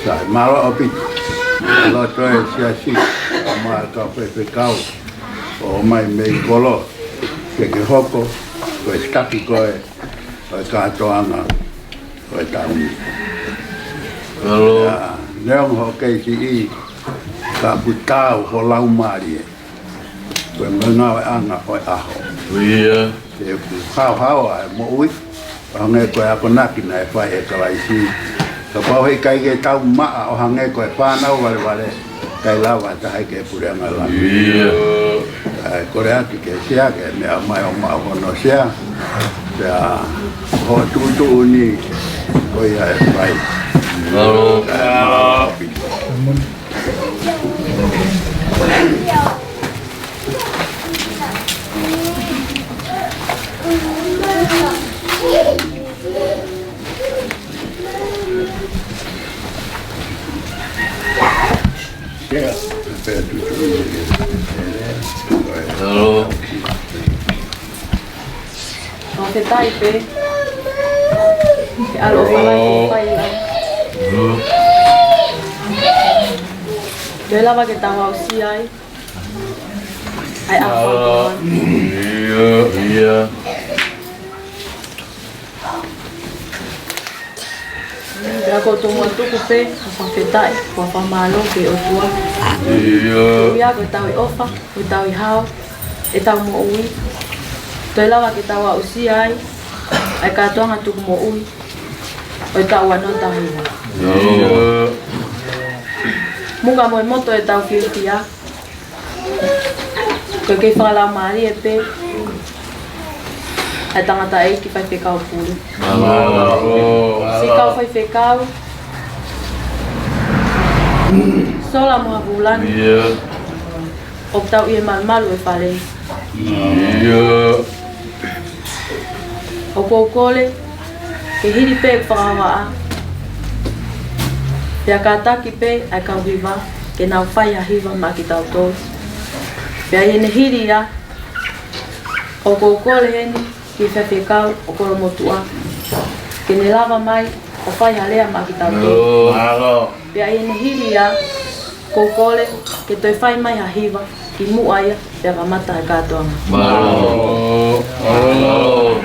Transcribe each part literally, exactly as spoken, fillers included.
Sai, mālō ʻaupito. Loto e siasi, mo e kau faifekau, ʻomai mei kolo, ke ke hoko ko e taki ko ē ʻo e kātoanga ʻo e taʻu ni. Mālō. Ia, neongo hoʻo kei siʻi, ka ʻoku taau ho laumālie ko e ngāueʻanga ʻo e ʻaho. ʻIo. He ʻoku haohaoa e moʻui, ʻo hangē ko e akonaki naʻe fai ʻe Kalaisi. Kapau heʻikai ke tau maʻa ʻo hangē ko e fānau valevale, ʻikai lava ha taha ke puleʻanga ʻo e Lami. ʻIo. ʻA e kole atu ke sea ke meʻa mai ʻo maʻu hono sea. Pea hoʻo tuʻutuʻuni ko ia ʻe fai. Mālō. Mālō. Mālō. Fakafetaʻi pē. Ke ʻaloʻofa lahi ke fai ai. Toe lava ke tau aʻusia ai ʻa e ʻaho. ʻIo, ʻio. Pea ʻoku ou tomuʻa tuku pē ʻa e fakafetaʻi, ʻa e fakamālō ki he ʻOtua. ʻIo. Koeʻuhi ko e tauhi ʻofa, ko e tauhi hao ʻetau moʻui. Toe lava ke tau aʻusia ai ʻa e kātoanga tuku moʻui ʻo e taʻu ua noa taha hiva. ʻIo. Muka mo e moto ʻetau fiefia, ko e kei fakalaumālie pē ʻa e tangataʻeiki faifekau pule. Mālō. Siʻi kau faifekau, Sola mo Havulani. ʻIo. ʻOku tau ʻi he malumalu ʻo e fale. ʻIo. ʻOku ou kole ke hili pē ʻeku fakavaʻa, pea kātaki pē ʻa e kau hiva ke nau fai ha hiva maʻa kitautolu. Pea ʻi heʻene hili ia, ʻoku ou kole heni ki he faifekau ʻo Kolomotuʻa ke ne lava mai ʻo fai ha lea maʻa kitautolu. Mālō. Pea ʻi heʻene hili ia, ʻoku ou kole ke toe fai mai ha hiva kimuʻa ia pea kamata e kātoanga. Mālō. Mālō.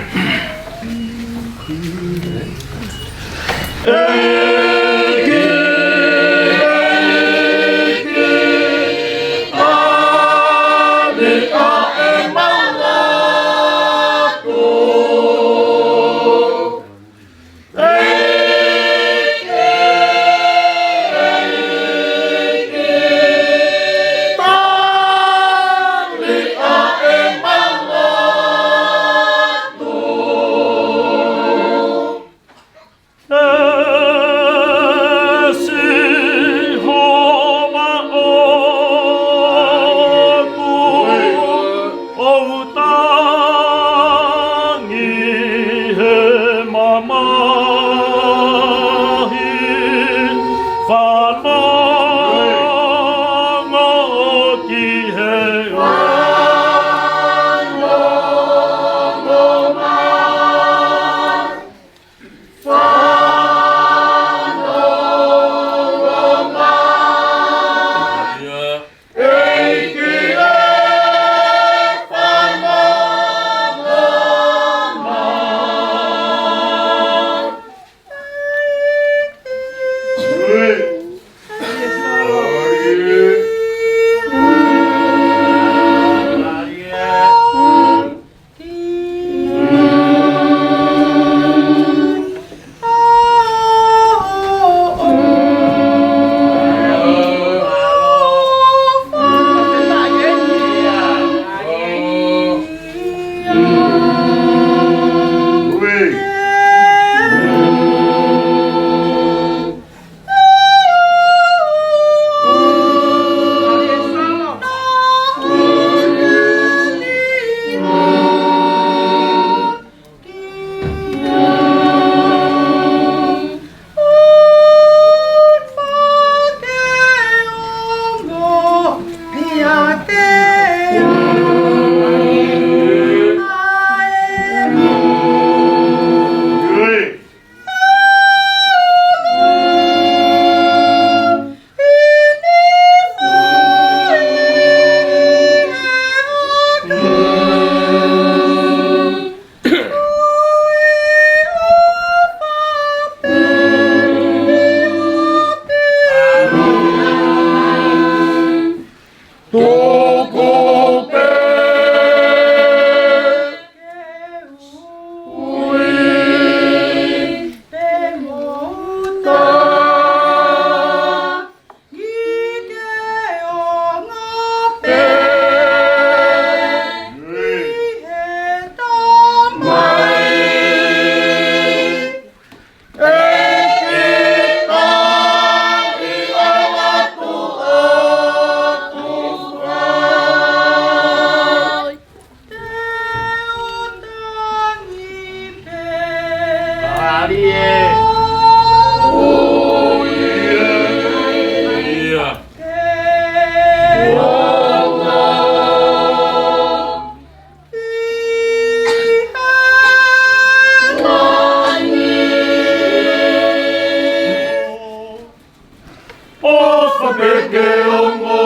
Pea ke ongo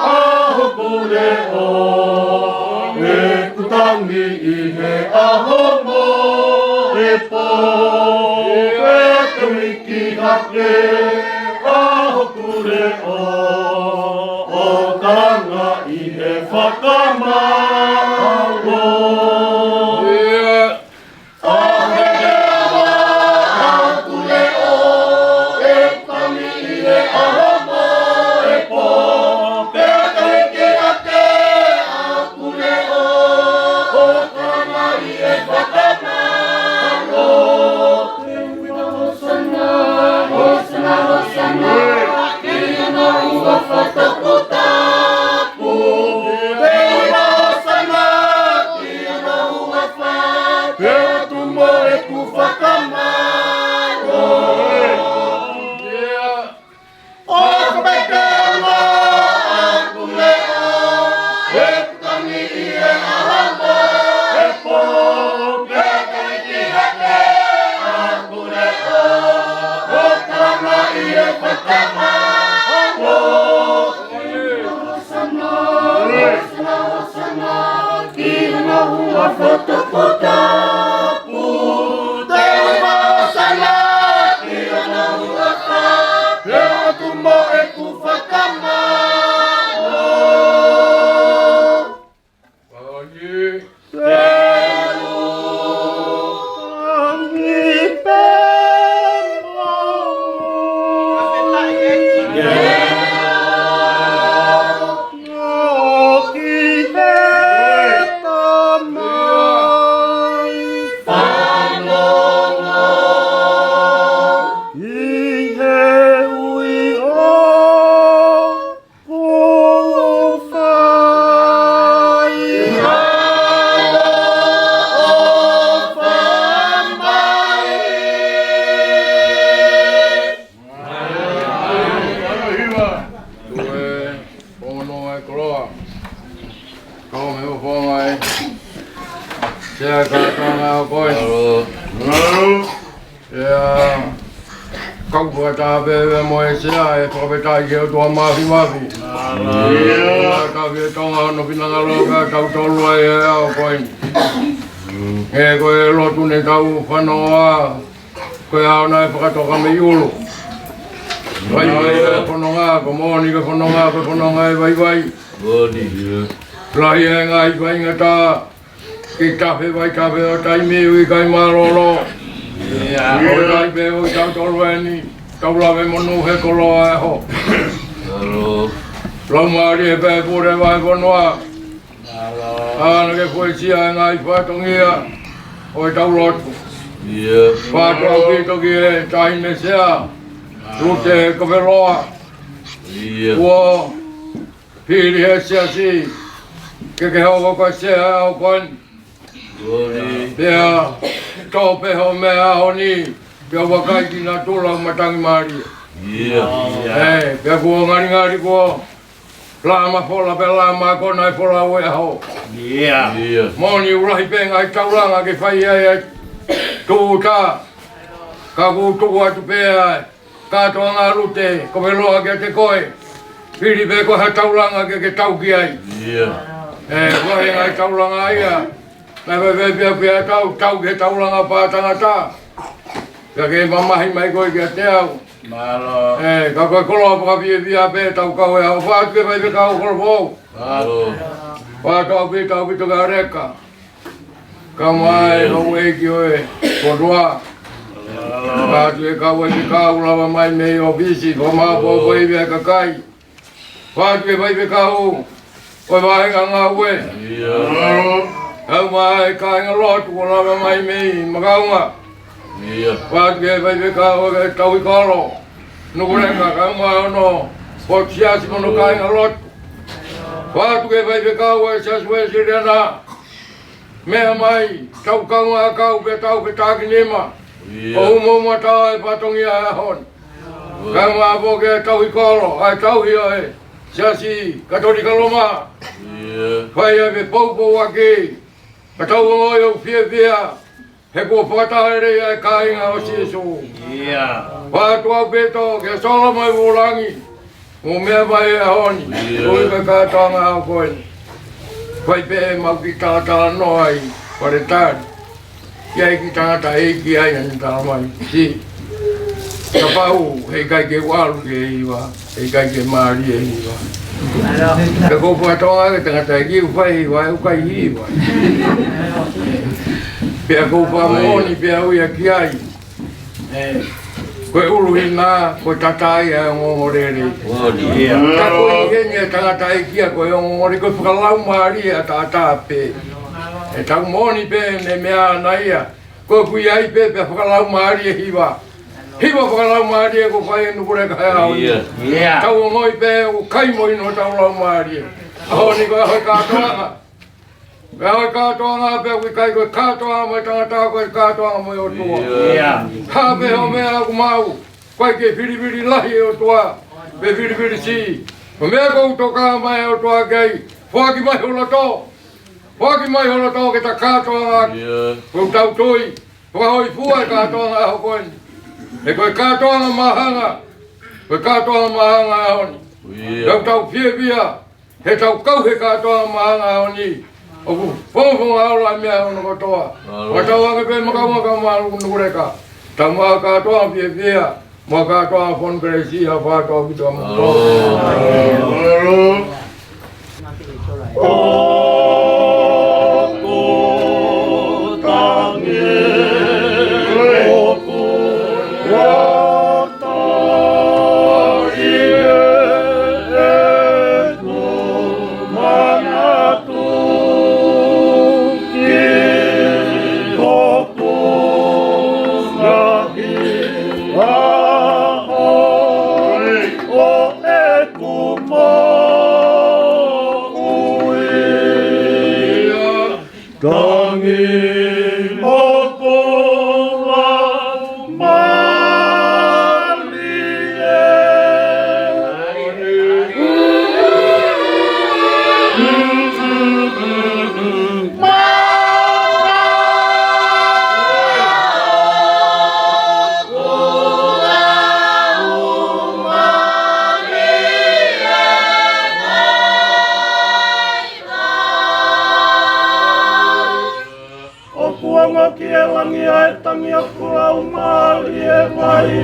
ʻa hoku leʻo, ʻeku tangi ʻi he ʻaho mo e pō. Pea ke uiki hake ʻa hoku leʻo, ʻo kalanga ʻi he fakamālō. ʻA e ʻaho ʻa hoku leʻo, ʻeku tangi ʻi he ʻaho mo e pō. Pea ke uiki hake ʻa hoku leʻo, ʻo kalanga ʻi he fakamālō. Hosana, hosana, hosana ki hono huafa toputapu. Pea hosana ki hono huafa, pea tuʻu mo ʻeku fakamālō. ʻO kapau te ʻalu ʻa hoku leʻo, ʻeku tangi ʻi he ʻaho mo e pō. Pea ke uiki hake ʻa hoku leʻo, ʻo kalanga ʻi he fakamālō. Hosana, hosana, hosana ki hono huafa toputapu. Te u hosana ki hono huafa, pea tuʻu mo ʻeku fakamālō. Tuʻu e ono e koloa. Kau me o fonga e. Sea ka tanga o koe. Alo. Alo. Sea. Kau kua tāpē mo e sea ʻe fakafetaʻi ki he ʻOtua Māfimafi. Alo. Sea ka fie tonga hono finangalo ka tau tolu ai e ʻaho ko eni. ʻE ko e lotu ne tau fanoa. Ko e ʻaho naʻe fakatoka mei ʻulu. Vaivai e fononga, ko e moʻoni ko e fononga, ko e fononga ʻe vaivai. Moʻoni. Lahi e ngaahi faingataʻa, ke tafe vaitafe ʻo taimi ʻoku ʻikai mālōlō. ʻIo. ʻOku ʻikai pē ʻo tautolu eni, tau lave monū he koloa e ʻaho. Mālō. Laumālie pē pule vahefonua. ʻA, naʻa ke fuesia e ngaahi fatongia ʻo e tau lotu. ʻIo. Fatu ʻaupito ki he taʻahine sea, Lute Koveloa. ʻIo. Kuo fili he siasi ke ke hoko ko e sea ʻo e ʻaho ko eni. Pea tō pē hoʻo meʻa he ʻaho ni, pea vakai ki natula matangi mālie. ʻIo. ʻE, pea kuo ngalingali kuo lama fola pea lama kona e folau e ʻaho. ʻIo. ʻIo. Moʻoni ʻoku lahi pē ngaahi taulanga ke fai ai e tūʻuta. Ka ʻoku tuku atu pē ʻa e kātoanga Lute Koveloa kiate koe. Fili pē ko ha taulanga ke ke tau ki ai. ʻIo. ʻE, ʻoku lahi ngaahi taulanga ia. Naʻe fai pē pea pea tau, tau ki he taulanga pātangata. Pea ke mamahi mai koe kiate au. Mālō. ʻE, ka ko e koloa fakafiefia pē tau kau e ʻaho. Fatu ke fai pē kau kolo pou. Mālō. Fatu ʻaupito, ʻaupito ka reka. Kau mai, houʻeiki ʻo e kotoa. Mālō. Fatu e kau e kau lava mai mei ʻōfisi, ko mā pō ko e ivi e kakai. Fatu e fai pē kau ʻo e vahenga ngāue. ʻIo. Kau mai kāinga lotu ʻo lava mai mei Makaunga. ʻIo. Fatu e fai pē kau ʻo e tauhi kolo. Nukuleka kau mai hono potu siasi mo hono kāinga lotu. Fatu e fai pē kau ʻo e Siasi Uēsiliana. Meʻa mai, tau kaungā kau pea tau fetakinima. ʻIo. ʻO umo umo ata e fatongia e ʻaho ni. Kae ʻumaʻā pē ke tauhi kolo, ʻa e tauhi ʻo e Siasi Katolika Loma. ʻIo. Fai ai pē poupou ʻaki. Ka tau ongoʻi ʻoku fiefia. He kuo fakataha lelei ʻa e kāinga ʻo Sīsū. ʻIo. Fatu ʻaupito ke solo mai vulangi. Mo e meʻa mai he ʻaho ni, ʻio, ko e kātoanga ʻa ko eni. Fai pē ʻemau kiʻi talatalanoa ʻi Paletali. ʻI ai e kiʻi tangataʻeiki ai naʻa ne talamai. Siʻi. Kapau heʻikai ke u ʻalu ki he hiva, heʻikai ke mālie e hiva. Pea ʻoku ou fakatokangaʻi e tangataʻeiki ʻoku fai e hiva, ʻoku ʻikai hiva. Pea ʻoku ou fakamoʻoni pē au ia ki ai. ʻE, ko e ʻuluhina, ko e tataʻi ʻa e ongoongolelei. Moʻoni ia. Ka ko e ʻuhinga e tangataʻeiki ia ko e ongoongolelei, ko e fakalaumālie ʻataʻatā pē. ʻE tau moʻoni pē ne meʻa ʻana ia. Ko e kui ai pē pea fakalaumālie hiva. Hiva fakalaumālie ʻoku fai ʻe Nukuleka he ʻaho ni. Ia. Ia. Tau ongoʻi pē ʻoku kai mo inu hotau laumālie. ʻAho ni ko e ʻaho e kātoanga. Pea ko e kātoanga pea ʻoku ʻikai ko e kātoanga mo e tangata, ko e kātoanga mo e ʻOtua. Ia. Hā pē ha meʻa ʻoku maʻu, ʻoku ʻikai ke filifili lahi e ʻOtua, pe filifili siʻi. Ko e meʻa ʻoku tokanga mai e ʻOtua ki ai, foaki mai ho loto. Foaki mai ho loto ke ta kātoanga. Ia. Ko ʻetau tui, fakahōifua e kātoanga ʻaho ko eni. He ko e kātoanga māhanga, ko e kātoanga māhanga ʻaho ni. Ia. Tau tau fiefia, he tau kau he kātoanga māhanga ʻaho ni. ʻOku fakafofonga ʻaula meʻa hono kotoa. Mālō. Fakatauange pē makaunga ka mālō Nukuleka. Tau maʻu kātoanga fiefia, maʻu kātoanga fonu kelesi, ʻa e fakatau ki tau mālō. Mālō. Tangi mo pola malie. ʻOku ongo ki he langi ʻa e tangi ʻoku laumālie mai.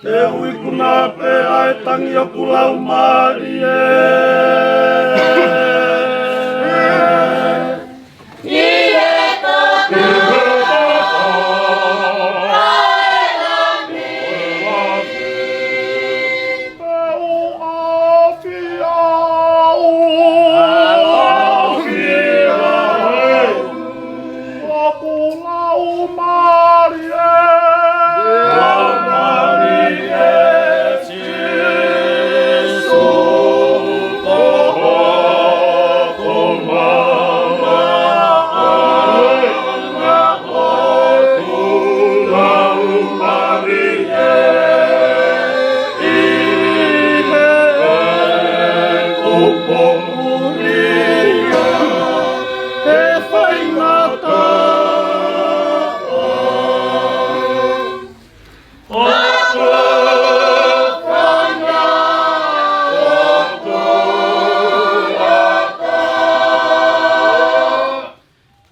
Te u ikuna pē ʻa e tangi ʻoku laumālie.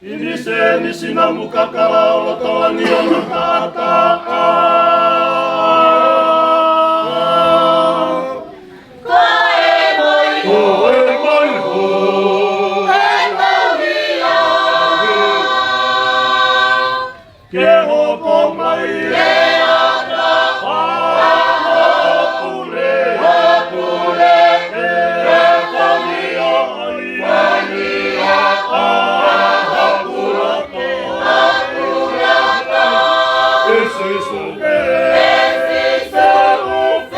ʻIniseni sina mukakala ʻo loto langi ʻo makata. Ko e moʻui. Ko e moʻui. Ko e moʻui. Ke hoko mai e ʻata ʻa hoʻo pule, hoʻo pule, ke fani ai, fani ai ʻa hoku loto, hoku loto. ʻE Sīsū ē, Sīsū ē,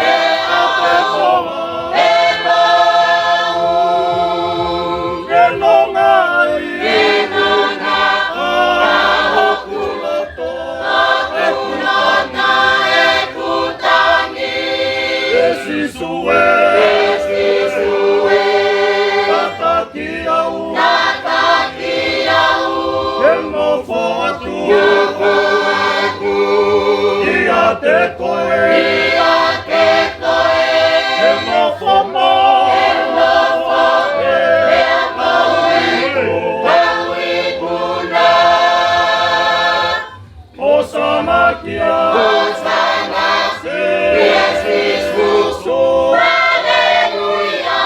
ʻa e hoa ʻe mau. Ke nonga ai, ke nonga ʻa hoku loto, ʻa hoku loto ʻeku tangi. ʻE Sīsū ē, ʻe Sīsū ē, kātaki au, kātaki au, ke nofo atu, nofo atu, ʻiate koe, ʻiate koe, ke nofo mai, ke nofo mai, ʻe mau ipu, mau ipu na. Hōsana kia, Hōsana kia Sīsū. Haleluia.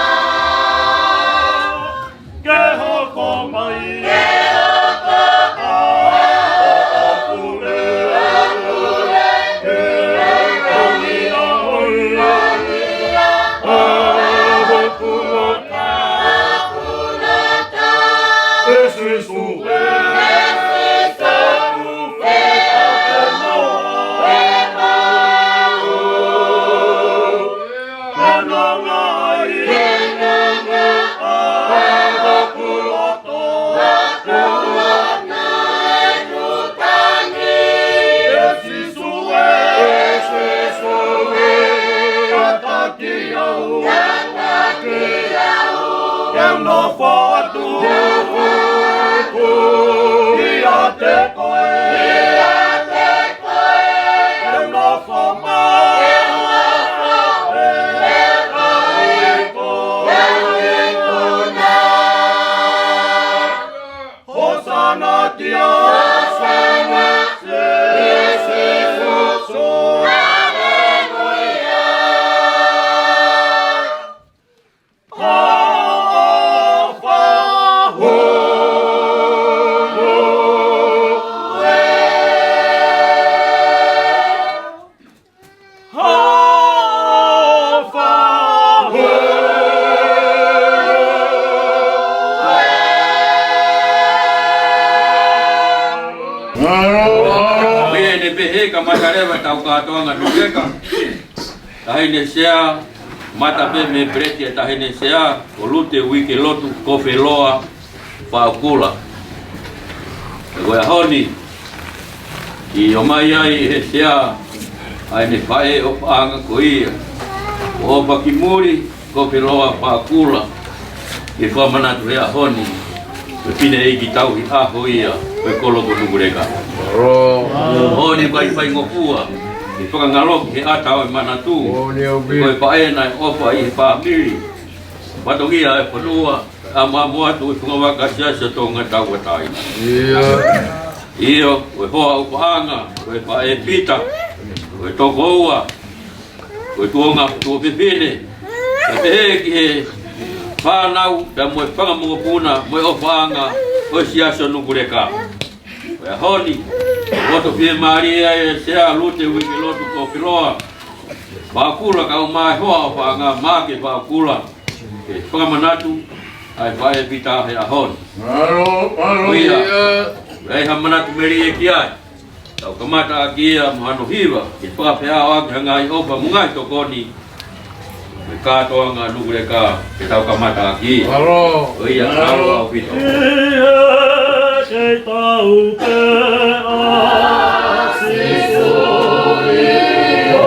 Ke hoko mai, ke hoko mai ʻa e pule, pule, ke ʻomi ʻa e ʻomi ʻa e pule. ʻE Sīsū ē, ʻe Sīsū ē, ʻiate koe, ʻiate koe, ke nonga ai, ke nonga ʻa hoku loto, ʻa hoku loto ʻeku tangi. ʻE Sīsū ē, ʻe Sīsū ē, kātaki au, kātaki au, ke nofo atu, nofo atu, ʻiate koe, ʻiate koe, ke nofo mai, ke nofo mai, ʻe mau ipu, mau ipu na. Hōsana kia, Hōsana kia Sīsū. Haleluia. ʻOfa hou ē. ʻOfa hou ē. Pea ne pehē ka mata leva ʻetau kātoanga Nūkeka. Taʻahine Sea, mata pē mei he peleti ʻa e Taʻahine Sea, ko Lute Uikelotu Kofiloa Faʻakula. Ko e ʻaho ni, ʻi ʻomai ai ʻe he Sea ʻa ʻene faʻē ʻofaʻanga ko ia, ko ʻOfakimuli Kofiloa Faʻakula, ke fakamanatu he ʻaho ni, ko e fineʻeiki tauhi ʻaho ia ʻo e kolo ko Nūkeka. ʻAho ni ʻoku ʻi ai e faingofua ke fakangaloki he ʻata ʻo e manatu, ko e faʻē naʻe ʻofa ʻi he fāmili, fatongia ʻo e fonua, ʻa e maʻu atu ʻo e fungavaka Siasi ʻo Tonga Tauʻatāina. ʻIo, ko e hoa ʻofaʻanga, ko e faʻē Pita, ko e tokoua, ko e tuonga tuofefine, kae pehē ki he fānau, pea mo e fanga mokopuna, mo e ʻofaʻanga ʻo e Siasi ʻo Nūkeka. Ko e ʻaho ni, loto fiemālie ai ʻa e Sea Lute Uikelotu Kofiloa Faʻakula kae ʻumaʻā e hoa ʻofaʻanga Maʻake Faʻakula, ke fakamanatu ʻa e faʻē Pita he ʻaho ni. Mālō, mālō. ʻOku ʻi ai ha manatu melie ki ai. Tau kamata ʻaki ia mo hano hiva, ke fakafeʻao ʻaki ha ngaahi ʻofa mo e ngaahi tokoni, mo e kātoanga Nūkeka, ke tau kamata ʻaki ia. Mālō. ʻOku ʻi ai, mālō ʻaupito. ʻIa, ke tau pē ʻa Sīsū ʻi ho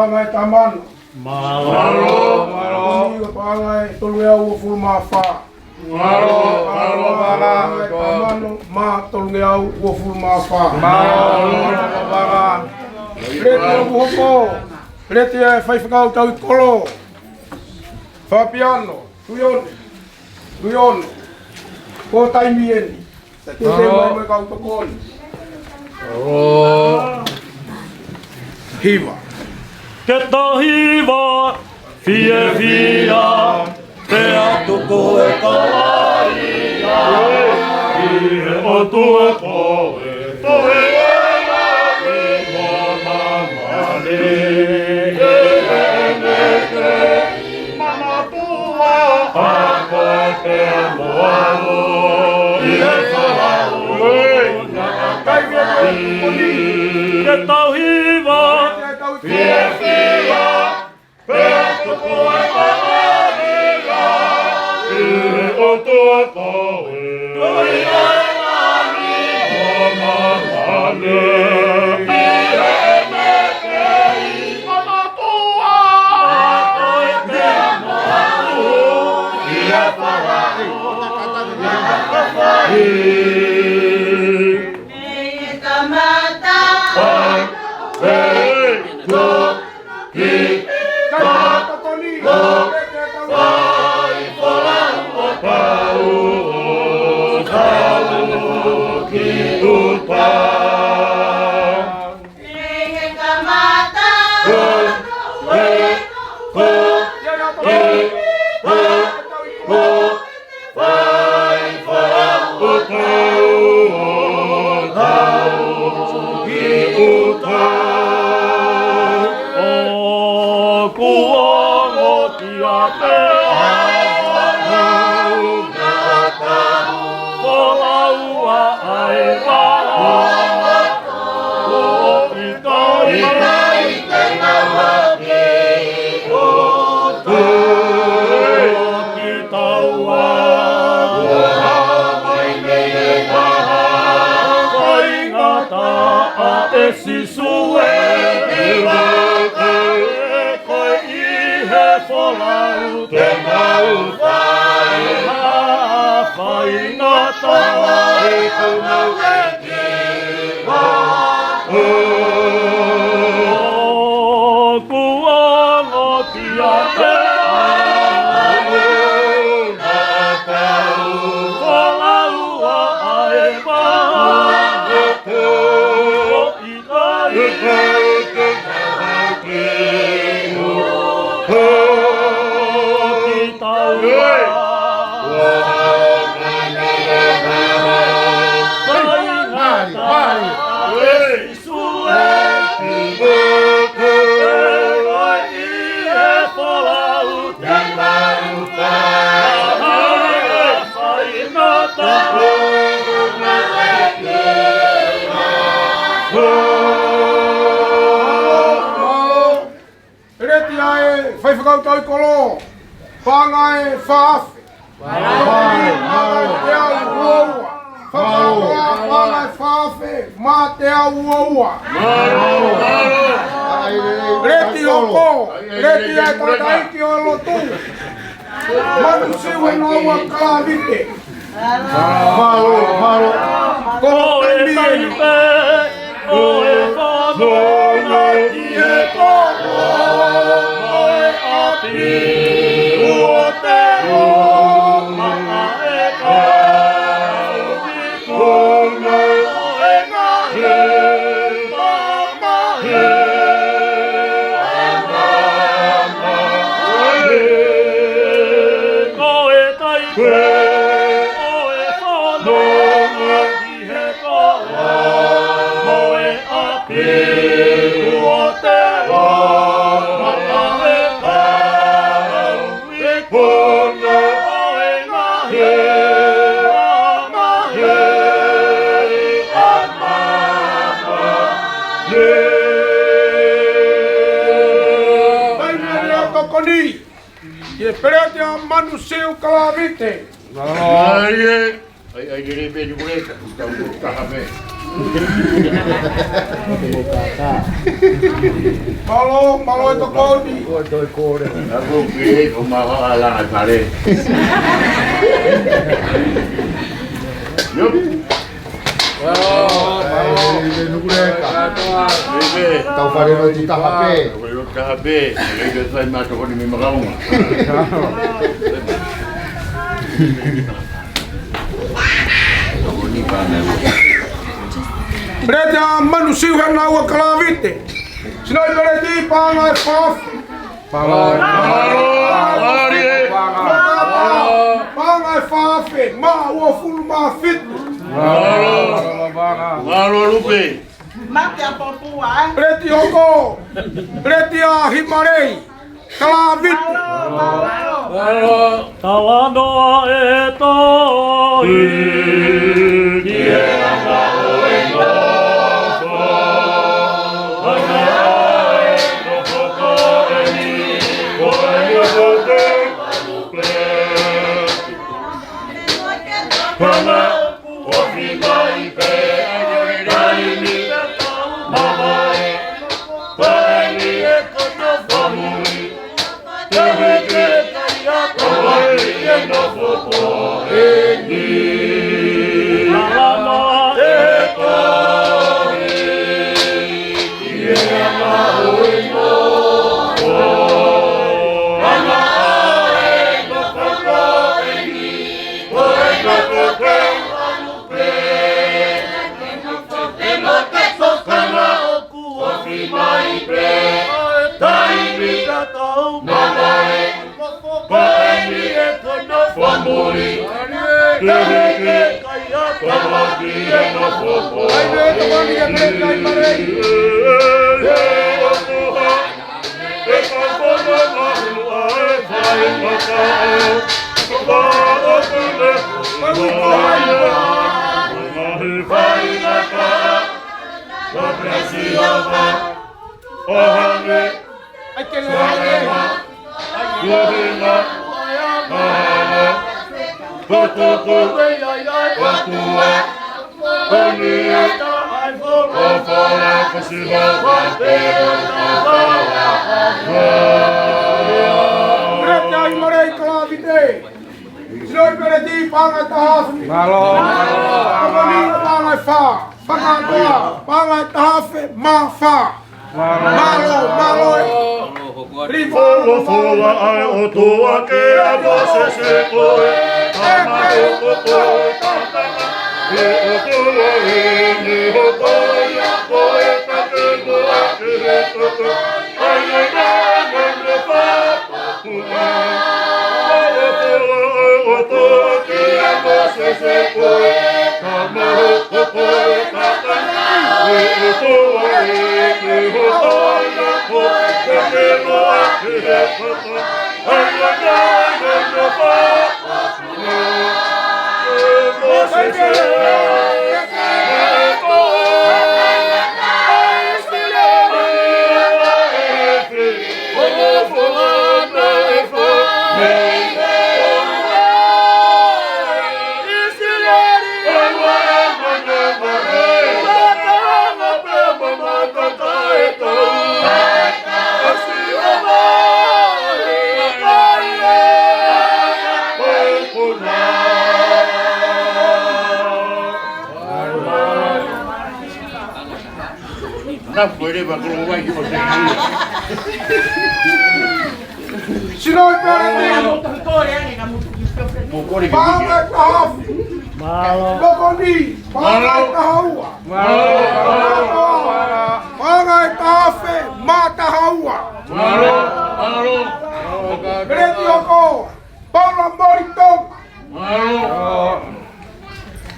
Paʻanga ʻe taha mano. Mālō. Mālō. Tokoni ʻo e paʻanga ʻe tolungeau uofulu mā fā. Mālō. Mālō. Paʻanga ʻe taha mano mā tolungeau uofulu mā fā. Mālō. Mālō. Leti ʻoku hoko. Leti ʻa e faifekau tauhi kolo. Fabiano. Tuione. Tuione. Ko e taimi eni. Ke te mai mai kau tokoni. Hiva. Ke tau hiva, fiefia, pea tuku e koloa ʻi he ʻOtua ko e Tuʻi ʻo e langi mo māmani. Ke ne ke Manatua, ʻa koe pea mo au, ʻi he folau. Ke tau hiva, fiefia, pea tuku e koloa ʻi he ʻOtua ko e Tuʻi ʻo e langi mo māmani. ʻI heʻene kei Manatua, ʻa koe pea mo au, ʻi he folau. Mei he kamata, ʻa e toki, ka tokoni, ʻo fai folau ʻo tau, ʻo tau ki ʻuta. Mei he kamata, ʻo e, ʻo e, ʻo e, ʻo e, fai folau ʻo tau, ʻo tau ki ʻuta. ʻOku ongo kiate au, folau ʻa e vaha, ʻo ʻikai, ʻikai te nau ʻi ʻuta. ʻOku taua, ʻo haʻu mai mei he vaha, faingataʻa ʻe Sīsū ē, ʻi he vaha, ko e ʻi he folau te mau fai ha faingataʻa ʻe kau mau ʻEiki. ʻOku ongo kiate au, folau ʻa e vaha, ʻo ʻikai, ʻikai te nau ʻi ʻuta. ʻOku taua, ʻo haʻu mai mei he vaha, faingataʻa ʻe Sīsū ē, ʻi he vaha, ʻi he folau te mau fai ha faingataʻa ʻe kau mau ʻEiki. Leti ʻa e faifekau tauhi kolo, paʻanga ʻe fā afe. Paʻanga ʻe fā afe. Paʻanga ʻe fā afe. Paʻanga ʻe fā afe, mā teau ua ua. Leti hoko, leti ʻa e tangataʻeiki ʻo e lotu, Manusiu Enoua Kalavite. Mālō, mālō. Ko e taimi eni, ʻo e fanongo ki he koloa ʻo e ʻapi, ʻoua te u mamaʻo e kau ikuna ʻo e ngaahi mamahi. Ko e taimi ʻo e fanongo ki he koloa ʻo e ʻapi, ʻoua te u mamaʻo e kau ikuna ʻo e ngaahi mamahi. Taimi eni ʻo e tokoni. Ki he Peleti ʻa Manusiu Kalavite. Ai, ai. Ai, ai, lele pē ni kuleta, tau taha mei. Mālō, mālō e tokoni. Ako pē, ko maha ala na pare. Yep. Mālō, mālō. Ē, ē, nuku leka. Ē, ē. Tau fale nō ti taha pē. Tau fale nō ti taha pē. Ē, ē, sai mā tokoni mei Makaunga. Peleti ʻa Manu Siu he naua Kalavite. Sinoʻi peleti paʻanga ʻe fā afe. Mālō. Mālō. Paʻanga ʻe fā afe mā uofulu mā fitu. Mālō. Mālō Lupe. Mate ʻa Popua, ē? Peleti hoko. Peleti ʻa Himalei Kalavite. Mālō, mālō. Talanoa e tohi ki he anga ʻo e nofo. Anga ʻo e nofo ko eni, ko e nofo te Hanga ʻo ofi mai pē, taimi ʻe tau mamae, ko eni e kono fāmili, te u hiki kai ʻa Tonga ki he nofo ko eni. Talanoa e tohi ki he anga ʻo e nofo. Anga ʻo e nofo ko eni, ko e nofo te u ʻalu pē. Te u nofo pē mo te u toka, ʻoku ofi mai pē, taimi ʻe tau mamae. Ko eni e kono fāmili, te u hiki kai ʻa Tonga ki he nofo ko eni. ʻE ʻOtua, ʻe ka pono mahu ʻa e fai mata ʻo Tonga ʻo Tonga. Mahi fai mata ʻo Sihova ʻo hangē ʻAi ke lea ai e. Kuo hinga mahalo ko toko ʻOtua. Ko ni e taʻai fo ko fala ko Sihova te o tapa. Peleti ʻa Himalei Kalavite. Sinoʻi peleti paʻanga ʻe taha afe. Mālō. Ko ni paʻanga ʻe fā. Fakatoa paʻanga ʻe taha afe mā fā. Mālō, mālō. Folofola ʻa e ʻOtua kia Mōsese ko e tama ʻo ko e tama. ʻE ʻOtua ē, ne hoko ia ko e take muʻa ki he toto. ʻAi ʻa e ngaahi meʻa fā. Folofola ʻa e ʻOtua kia Mōsese ko e tama ʻo ko e tama. ʻE ʻOtua ē, ne hoko ia ko e take muʻa ki he toto. ʻAi ʻa e ngaahi meʻa fā. Mōsese ē, Sinoʻi peleti. Paʻanga ʻe taha afe. Mālō. Ko ni paʻanga ʻe taha ua. Mālō. Paʻanga ʻe taha afe mā taha ua. Mālō. Mālō. Peleti hoko. Paula Moli Tonga.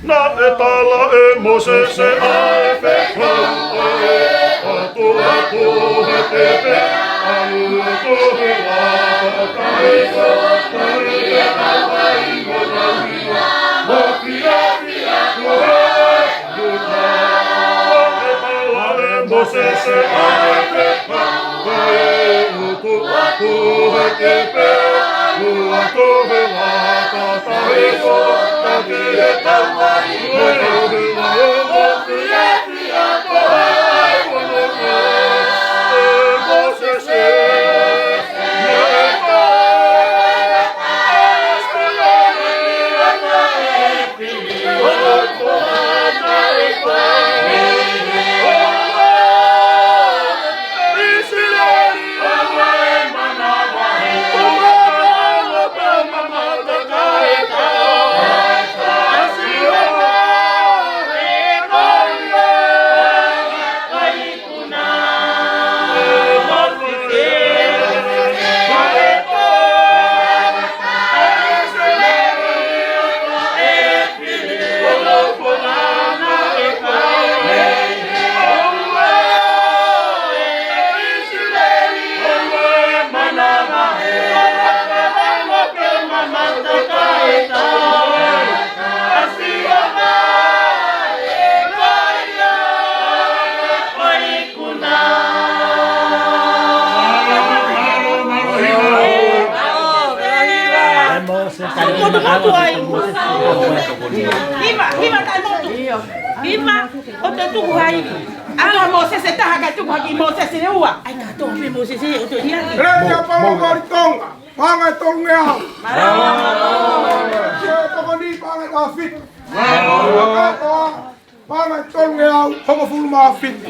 Naʻe tala ʻe Mōsese ʻa e fekau ʻa e ʻOtua, tuʻu hake pē ʻa e ʻOtua he vaka tahi ko tari e kavai mo nau hiva mo fiefia ko e ʻOtua. Naʻe tala ʻe Mōsese ʻa e fekau ʻa e ʻOtua, tuʻu hake pē ʻa e ʻOtua he vaka tahi ko tari e kavai mo nau hiva mo fiefia Motu ai. Hiva, hiva taʻemotu. Hiva, ʻoua te tuku ha ivi. ʻAlu ʻa Mōsese ʻe taha kae tuku hake ʻe Mōsese ʻe ua. ʻAi kātoa pē Mōsese ʻo toe liʻaki. Leti ʻa Pau Koli Tonga. Paʻanga ʻe tolungeau. Mālō. Sio tokoni paʻanga ʻe taha fitu. Mālō. Kātoa. Paʻanga ʻe tolungeau hongofulu mā fitu.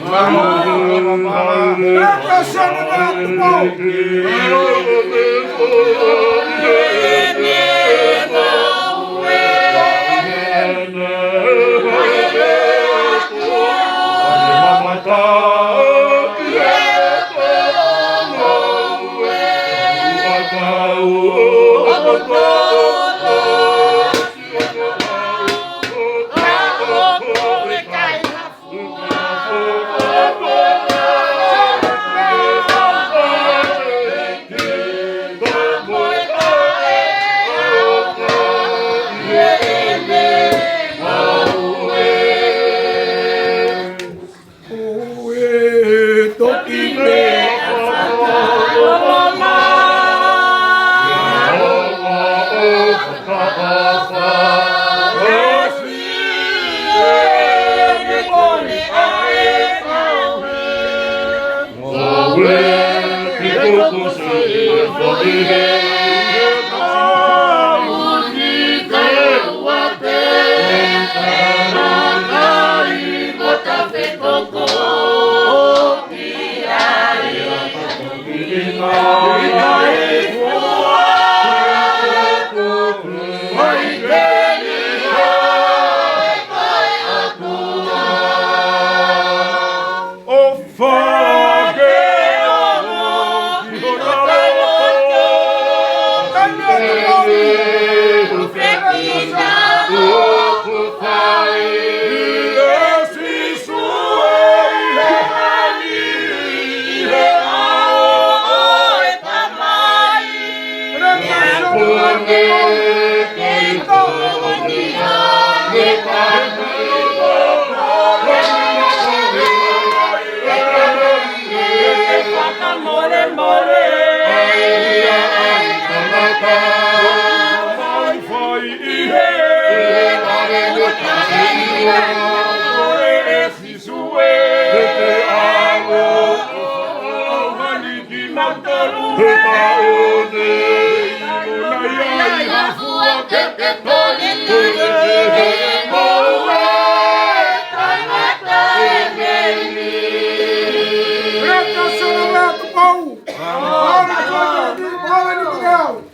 Leti ʻa Sione Meatupou. Mālō.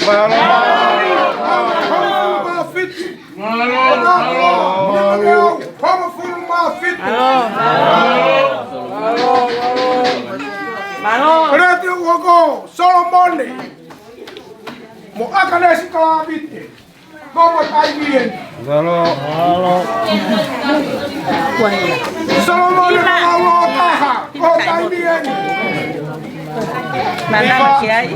Mālō. Mālō. Mālō. Mālō. Leti ʻa Solomone mo ʻAkanesi Kalāvite. Ko mo taimi eni. Mālō. Mālō. Solomone mo Laulo ʻo Taha. Ko taimi eni. Mālō ki ai.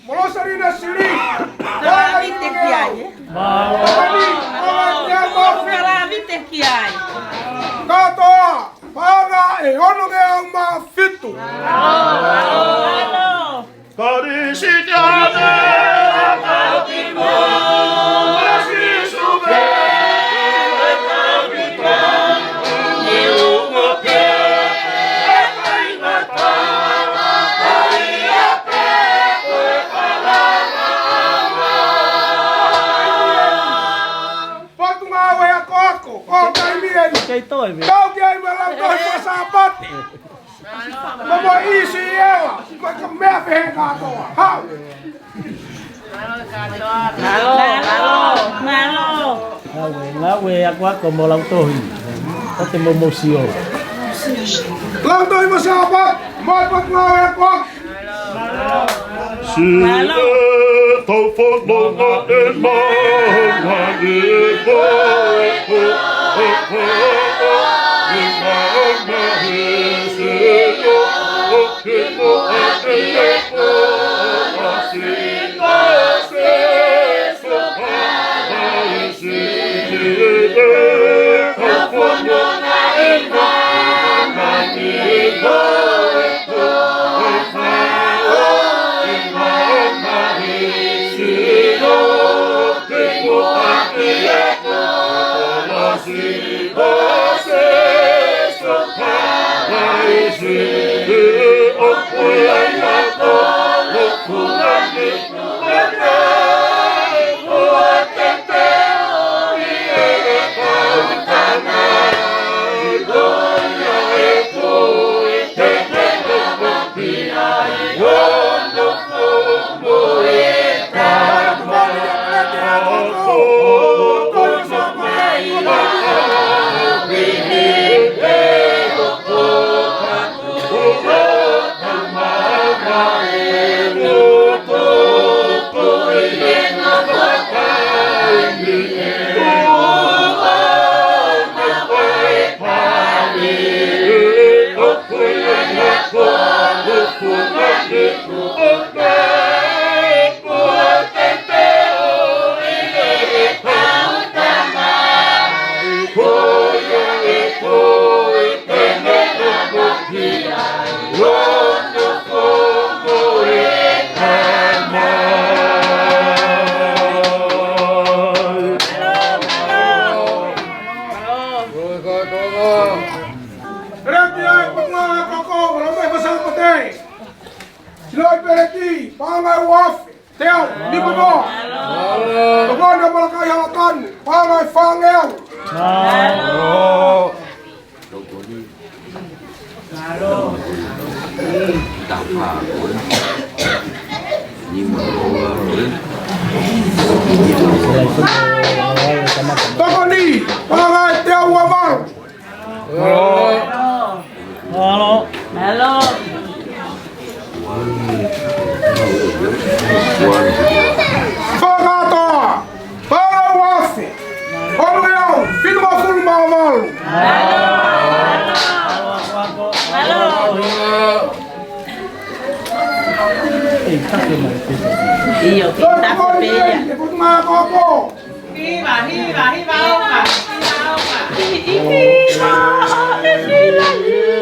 Molosalina Sili. Talavite ki ai, ē? Mālō. Talavite ki ai. Kātoa, paʻanga ʻe onongeau mā fitu. Mālō. Kalisitiane, Potungāue Akoako, ko e taimi eni. Kei toe, mē. Kau ki ai mo e Lautohi Fakasāpate. Mo e ʻIsi ʻEla, ko e ka meʻa pehē kātoa. Haʻu. Mālō, mālō, mālō. Ngāue, ngāue Akoako mo Lautohi. Ko te mo mo sio. Lautohi Fakasāpate, mo e Potungāue Akoako. Mālō. Mālō. Peleti ʻa e Potungāue Akoako, Lautohi Fakasāpate. Siloi Peleti, paʻanga ʻe uaafe. Teau, nima noa. Mālō. Tokoni ʻa Malakai Halakanu, paʻanga ʻe fāngeau. Mālō. Tokoni, paʻanga ʻe teau uavalu. Mālō. Mālō. Mālō. Fakakātoa, paʻanga ʻe uaafe, onongeau fitungofulu mā valu. ʻIo, ke tapu pē ia. Tokoni ʻe Potungāue Akoako. Hiva, hiva, hiva, oka. Hiva, oka. Hiva, hiva, hiva.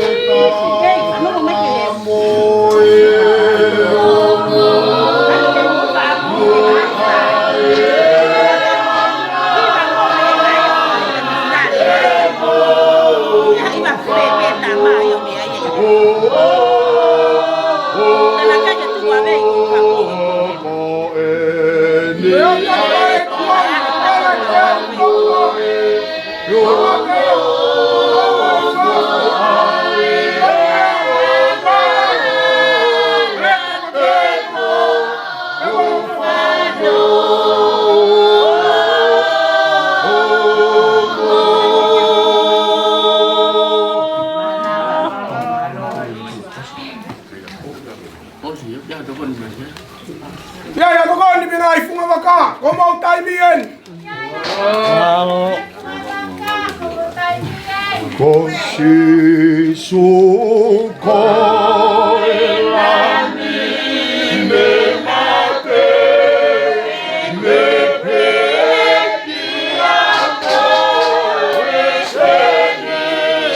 ʻIo, ʻio, tokoni pē ngaahi funga vaka, ko homau taimi eni. Ko Sīsū ko e Lami mei he mate, mei he pekia ko e Senitaile.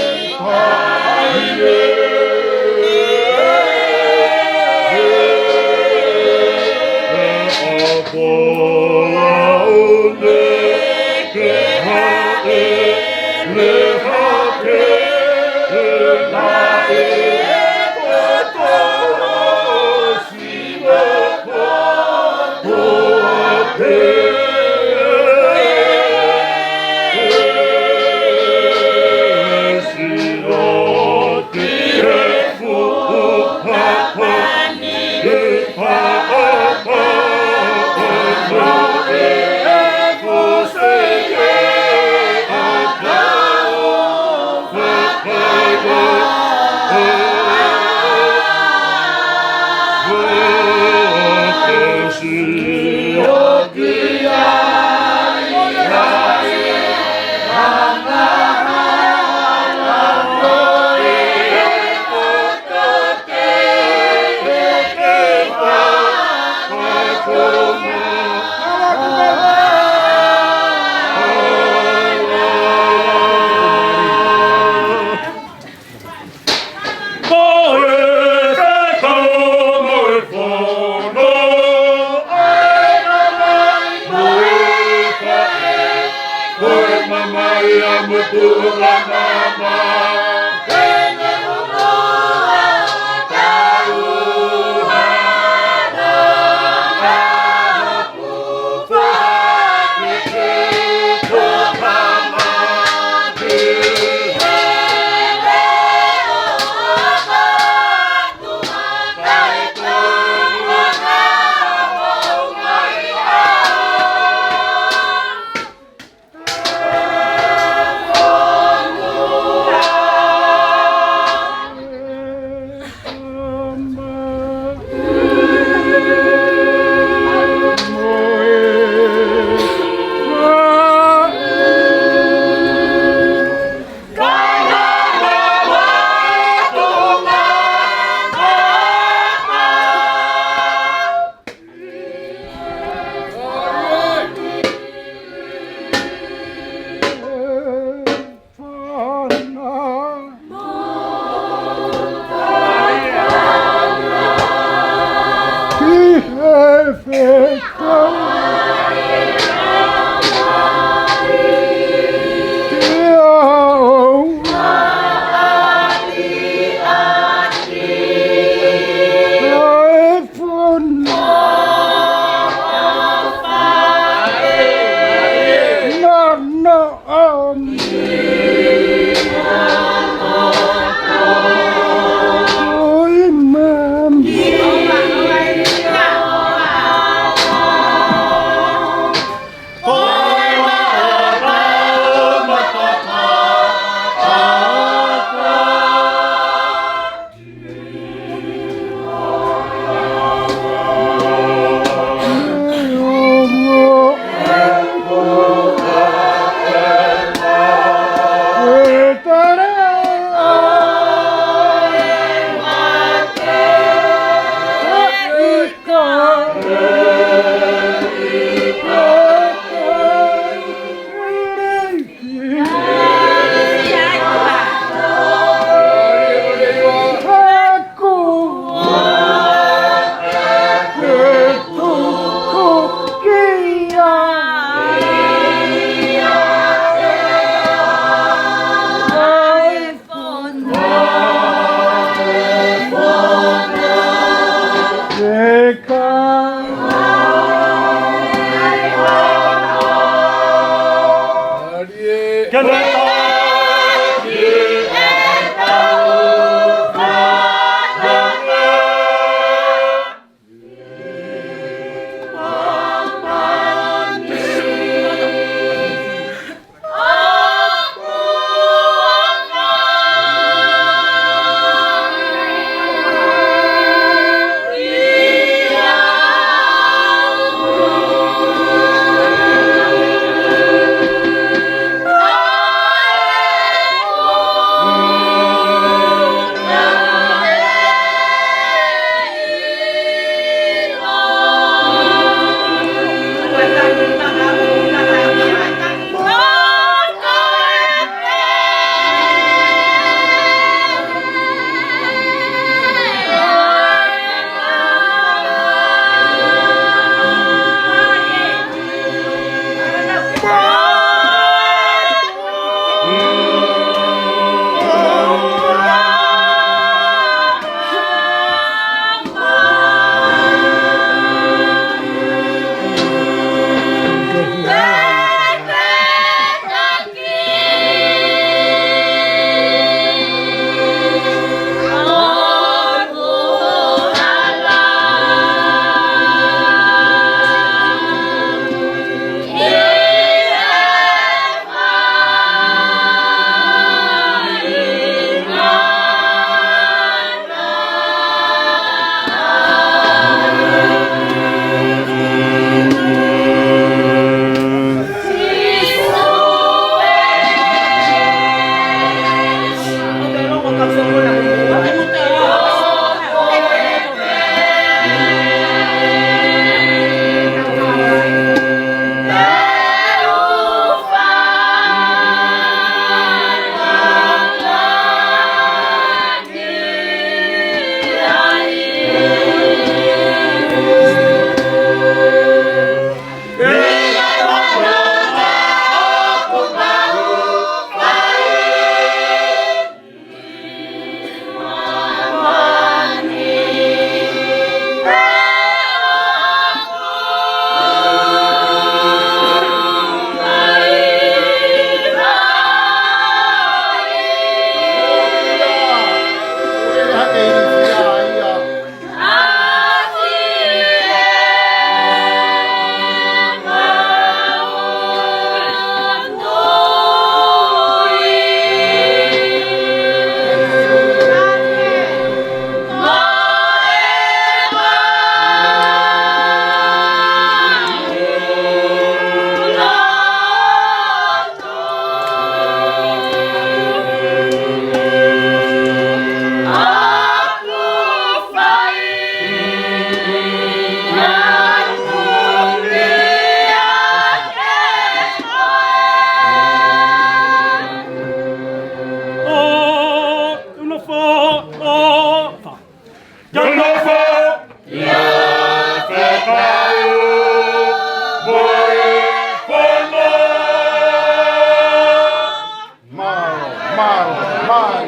Mālō, mālō, mai,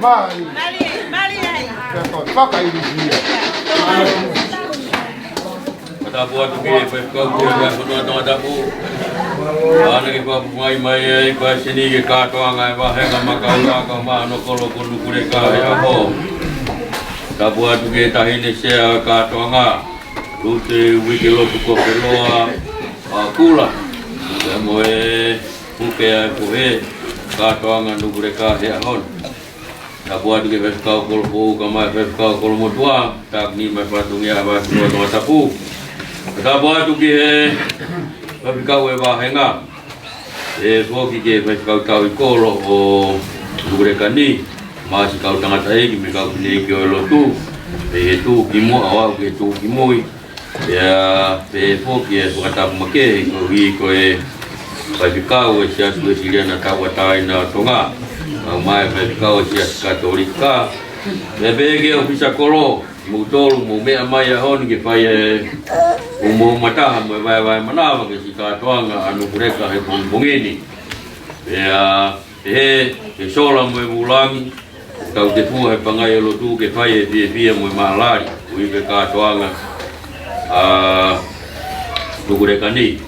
mai. Mali, mali ai. Pea ko fakailifia. Tapu atu ki he faifekau ko ia ko Tongatapu. ʻAna ke fakapuʻaki mai ai, pea sini ke kātoanga e vāhenga makaulaka ma no kolo ko Nukuleka he ʻaho. Tapu atu ki he taʻahine sea kātoanga, Lute Uikelotu Kofeloa ʻAkula. Pea mo e puke ʻa e puhe kātoanga Nukuleka he ʻaho ni. Tapu atu ki he faifekau kolo foʻou kae ʻumaʻā e faifekau kolo motuʻa, tapu ni mai fatongia ʻa e faifekau Tongatapu. Tapu atu ki he faifekau e vāhenga. ʻE foki ki he faifekau tauhi kolo ʻo Nukuleka ni, mo e siʻi kau tangataʻeiki mo e kau fineʻeiki ʻo e lotu, ʻi he tuʻu ki muʻa ʻo aʻu ki he tuʻu ki mui. Pea pehē foki e fakatapu makehe koeʻuhi ko e faifekau e Siasi Uēsiliana Tauʻatāina ʻo Tonga, kae ʻumaʻā e faifekau e Siasi Katolika. Pea pehē ki he ʻōfisa kolo, mou tolu mou meʻa mai he ʻaho ni ke fai e ʻū moʻunga taha mo e vaevae manava ki he siʻi kātoanga ʻa Nukuleka he pongipongi ni. Pea pehē ke sola mo e vulangi, tau tefua he pangai ʻo e lotu ke fai e fiefia mo e mālali, ʻuhi pē kātoanga ʻa Nukuleka ni.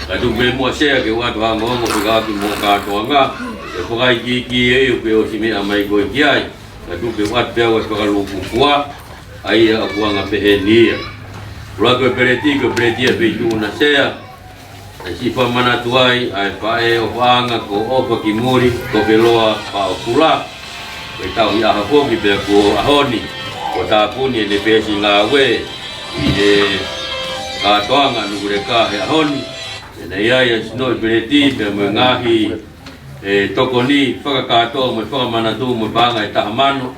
Kae tuku pē muʻa sea ke u ʻoatu ha ongoongo fekauʻaki mo e kātoanga, ʻe fakaikiiki ʻe au pe ʻosi meʻa mai koe ki ai. Kae tuku pē ʻoatu pē au e fakalūkufua, ʻa ia ʻoku anga pehē ni ia. ʻUluaki ko e peleti, ko e peleti ʻa e feituʻu na sea, ʻe siʻi fakamanatu ai ʻa e faʻē ʻofaʻanga ko ʻOfa ki Muli Kofeloa Paʻokula. Ko e tauhi ʻaho foki pea ko e ʻaho ni, kuo tāpuni ʻene peesi ngāue ʻi he kātoanga Nukuleka he ʻaho ni. Pea naʻe ʻi ai ʻa e sinoʻi peleti pea mo e ngaahi, ʻe, tokoni fakakātoa mo e fakamanatu mo e paʻanga ʻe taha mano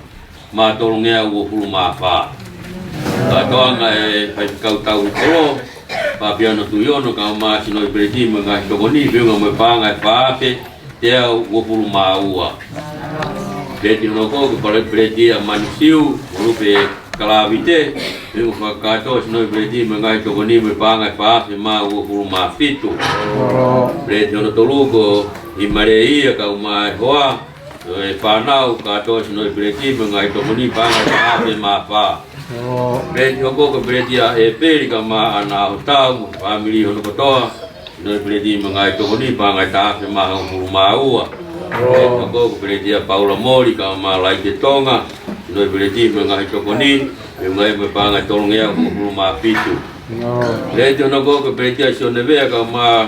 mā tolungeau uofulu mā fā. Kātoanga e faifekau tauhi kolo, Papiano Tuʻiono, kae ʻumaʻā e sinoʻi peleti mo e ngaahi tokoni, feʻunga mo e paʻanga ʻe fā afe teau uofulu mā ua. Peleti hono hoko ko e pale-, peleti ʻa Manisiu Molupe Kalavite, feʻunga fakakātoa e sinoʻi peleti mo e ngaahi tokoni mo e paʻanga ʻe fā afe mā uofulu mā fitu. Peleti hono tolu ko Himaleia kae ʻumaʻā e hoa ʻo e fānau, kātoa e sinoʻi peleti mo e ngaahi tokoni, paʻanga ʻe taha afe mā fā. Peleti hoko ko e peleti ʻa ʻEpeli kae ʻumaʻā ʻAna ʻAhotau mo e fāmili hono kotoa, sinoʻi peleti mo e ngaahi tokoni, paʻanga ʻe taha afe mā hongofulu mā ua. Peleti hoko ko e peleti ʻa Paula Moli kae ʻumaʻā Laike Tonga, sinoʻi peleti mo e ngaahi tokoni, feʻunga mo e paʻanga ʻe tolungeau hongofulu mā fitu. Peleti hono hoko ko e peleti ʻa Sione Vea kae ʻumaʻā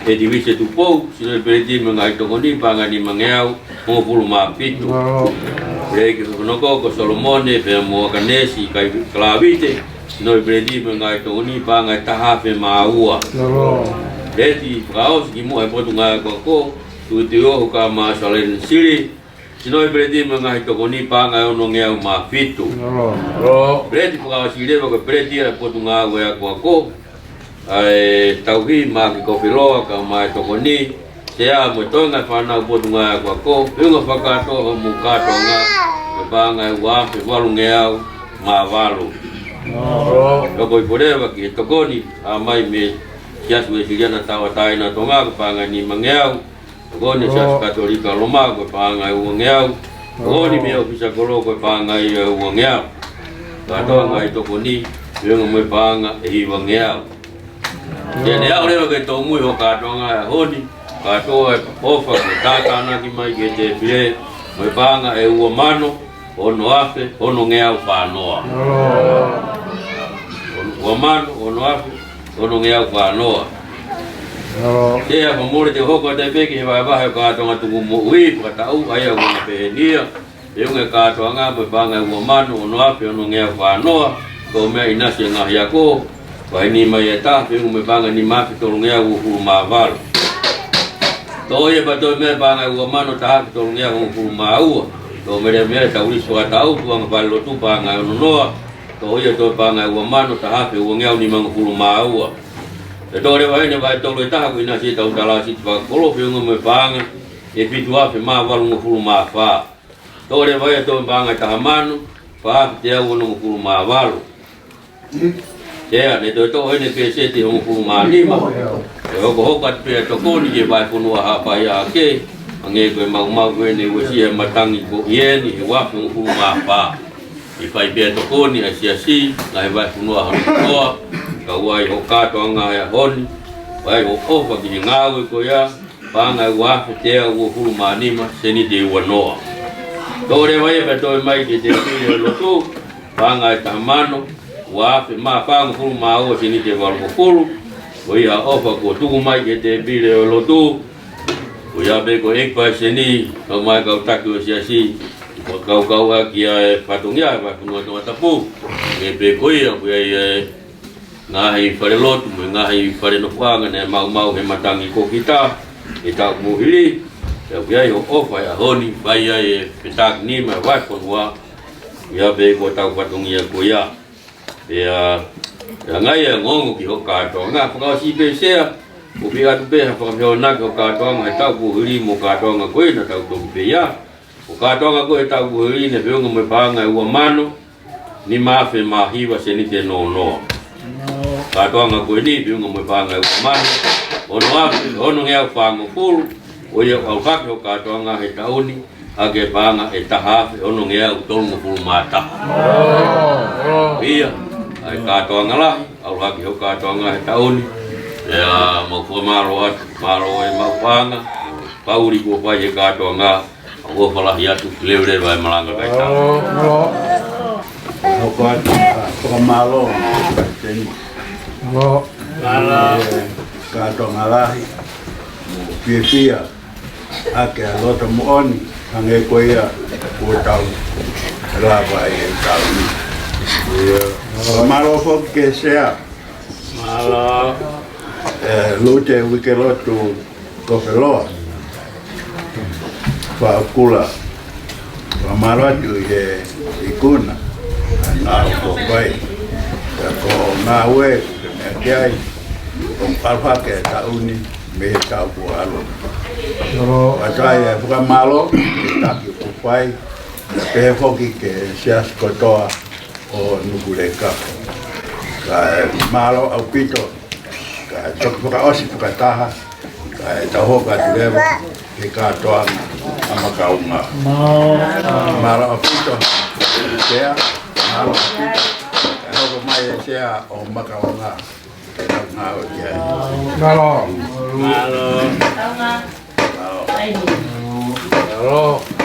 ʻEtivise Tupou, sinoʻi peleti mo e ngaahi tokoni, paʻanga ʻe nimangeau hongofulu mā fitu. Peleti hono hoko ko Solomone pea mo Akanesi Kai-, Kalavite, sinoʻi peleti mo e ngaahi tokoni, paʻanga ʻe taha afe mā ua. Peleti fakaʻosi ki muʻa e Potungāue Ako Ako, Tuʻituʻiohu kae ʻumaʻā Saleni Sili, sinoʻi peleti mo e ngaahi tokoni, paʻanga ʻe onongeau mā fitu. Peleti fakaʻosi leva ko e peleti ʻa e Potungāue Ako Ako, ʻa e tauhi Maki Kofeloa kae ʻumaʻā e tokoni, sea mo e toenga e fānau Potungāue Ako Ako, feʻunga fakakātoa hoʻomou kātoanga mo e paʻanga ʻe ua afe valungeau mā valu. Hoko ifo leva ki he tokoni ʻa mai mei he Siasi Uēsiliana Tauʻatāina ʻo Tonga, ko e paʻanga ʻe nimangeau. Tokoni Siasi Katolika Loma, ko e paʻanga ʻe uangeau. Tokoni mei he ʻōfisa kolo, ko e paʻanga ia ʻe uangeau. Kātoa e ngaahi tokoni, feʻunga mo e paʻanga ʻe hivangeau. Pea ne aʻu leva ki he tōmui hoʻo kātoanga he ʻaho ni, kātoa e ʻofa ke tātānaki mai ki he tēpile, mo e paʻanga ʻe ua mano, ono afe, onongeau fā noa. Ono, ua mano, ono afe, onongeau fā noa. Sea, fakamolemole te u hoko atu pē ki he vahevahe ʻo e kātoanga tuku moʻui fakataʻu, ʻa ia ʻoku anga pehē ni ia. Feʻunga e kātoanga mo e paʻanga ʻe ua mano, ono afe, onongeau fā noa, ko e meʻa ʻinasi e ngaahi ako, vahe nima ʻe taha, feʻunga mo e paʻanga ʻe nima afe tolungeau uofulu mā valu. Toʻo ia pea toe meʻa e paʻanga ʻe ua mano, taha afe tolungeau hongofulu mā ua. Toʻo mai leva e meʻa e taulisi fakataʻu, tuʻunga falelotu, paʻanga ʻe ono noa. Toʻo ia toe paʻanga ʻe ua mano, taha afe uangeau nimangofulu mā ua. Pea toʻo leva heni e vahe tolu ʻe taha, ko e ʻinasi e tau tala siti fakakolo, feʻunga mo e paʻanga ʻe fitu afe mā valungofulu mā fā. Toʻo leva ia toe paʻanga ʻe taha mano, fā afe teau onongofulu mā valu. Tea, ne toe toʻo ʻene peseti ʻe hongofulu mā nima. ʻE hokohoko atu pē ʻa e tokoni ki he vahefonua Haʻapai ʻa ē, hangē ko e maumau ko eni ʻoku ʻosi ʻi he matangi ko eni, ʻi he uafe hongofulu mā fā. ʻE fai pē ʻa e tokoni ʻa e siasi, ngaahi vahefonua hono kotoa, kau ai hoʻo kātoanga he ʻaho ni, ʻoku ʻi ai hoʻo ʻofa ki he ngāue ko ia, paʻanga ʻe uaafe teau uofulu mā nima, seniti ʻe uanoa. Toʻo leva ia pea toe mai ki he tēpile ʻo e lotu, paʻanga ʻe taha mano, uaafe mā fāngofulu mā ua, seniti ʻe valungofulu, ko ia ʻofa kuo tuku mai ki he tēpile ʻo e lotu, ko ia pē ko e ʻeiki palesiteni, kau mai kau taki ʻo e siasi, ʻoku kau kau ʻaki ʻa e fatongia ʻa e vahefonua Tongatapu, hangē pē ko ia, ko ia ʻi he ngaahi falelotu mo e ngaahi fale nofoʻanga naʻe maumau he matangi ko kita, he taʻu kuo hili, pea ʻoku ʻi ai hoʻo ʻofa he ʻaho ni, fai ai e petākini maʻa e vahefonua, ia pē ko hotau fatongia ko ia. Pea, pea ngai e ongoongo ki hoʻo kātoanga, fakaʻosi pē Sea, ʻoku ʻi ai atu pē ha fakafehoanaki hoʻo kātoanga he taʻu kuo hili mo e kātoanga ko ē naʻa tau toki pē ia. Hoʻo kātoanga ko ē he taʻu kuo hili naʻe feʻunga mo e paʻanga ʻe ua mano, nima afe mā hiva seniti ʻe noa noa. Kātoanga ko eni feʻunga mo e paʻanga ʻe ua mano, ono afe, ono ngeau fāngofulu, ko ia ʻoku ʻalu hake hoʻo kātoanga he taʻu ni, ʻaki e paʻanga ʻe taha afe, ono ngeau tolungofulu mā taha. Ia, ʻa e kātoanga lahi, ʻalu hake hoʻo kātoanga he taʻu ni, pea mau fakamālō atu, mālō e maʻu paʻanga, Pauli kuo fai he kātoanga, ʻoku ou ʻofa lahi atu, leuleu ʻa e malanga kaitau. Mālō. Hoko atu, ʻa, fakamālō, Teni. Mālō. Mālō. Kātoanga lahi, mo fiefia, ʻaki ʻa e loto moʻoni, hangē ko ia, kuo tau lava ʻi he taʻu ni. Ia, fakamālō foki ki he Sea. Mālō. ʻE, Lute Uikelotu Kofeloa. Faʻakula. Fakamālō atu ʻi he ikuna. ʻA e ngāue kuo fai. Pea ko e ngāue, ʻoku ke meʻa ki ai. ʻOku ʻalu hake e taʻu ni, mei he taʻu kuo ʻalu. Mālō. Pea ʻoku ou fakamālō, ki he taki kuo fai. Pea pehē foki ki he siasi kotoa ʻo Nukuleka. Kae mālō ʻaupito. Kae toki fakaʻosi fakataha. Kae tau hoko atu leva ki he kātoanga ʻa Makaunga. Mālō ʻaupito. Sea, mālō ʻaupito. Kae hoko mai e Sea ʻo Makaunga. Ke tau ngāue ki ai. Mālō. Mālō. Mālō. Mālō.